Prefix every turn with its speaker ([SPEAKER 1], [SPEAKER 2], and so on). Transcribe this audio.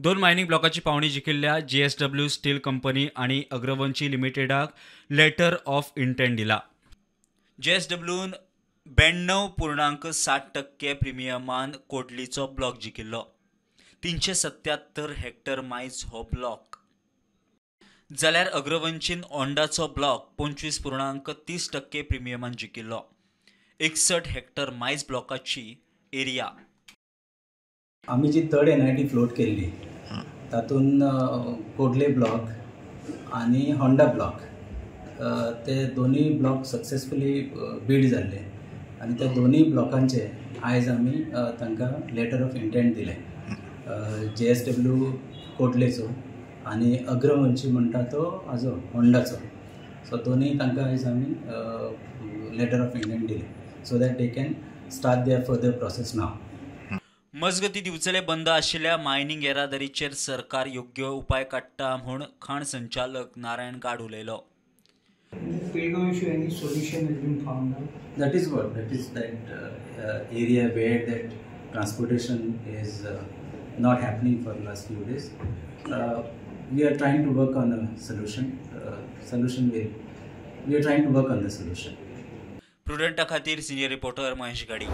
[SPEAKER 1] 2 mining ब्लॉकाची पावणी जिखिल्ल्या JSW steel company आनी अग्रवंची लिमिटेडाक letter of intent दिला. JSWन 92.60% प्रिमियमान कोडलीचो block जिखिल्लो. 377 Hector मायज हो ब्लॉक, जाल्यार अग्रवंचीन ओंडाचो ब्लॉक 25.30% प्रिमियमान जिखिल्लो. 61 हेक्टर मायज ब्लॉकाची एरिया.
[SPEAKER 2] आमी जी थर्ड NIT float केल्ली तातूंत कोडले ब्लॉक आनी होंडा ब्लॉक ते दोनूय ब्लॉक सक्सेसफुली बीड जाल्ले आनी त्या दोनूय ब्लॉकांचे आयज आमी तांकां लेटर ऑफ इंटेंट दिलें. JSW कोडलेचो आनी अग्रवंशी म्हणटा तो हाजो होंडाचो. सो दोनूय तांकां आयज आमी लेटर ऑफ इंटेंट दिलें so that they can start their further process now.
[SPEAKER 1] मजगती दिवचले बंद आशिल्ल्या मायनिंग येरादारीचेर सरकार योग्य उपाय काडटा म्हूण खाण संचालक नारायण गाड उलयलो.
[SPEAKER 3] Pilgaon issue, any solution has been found out?
[SPEAKER 2] That is what, that is that area where that transportation is not happening for the last few days. We are trying to work on a solution. We are trying to work on the solution.
[SPEAKER 1] प्रुडंटा खातीर senior reporter Mahesh गाडी.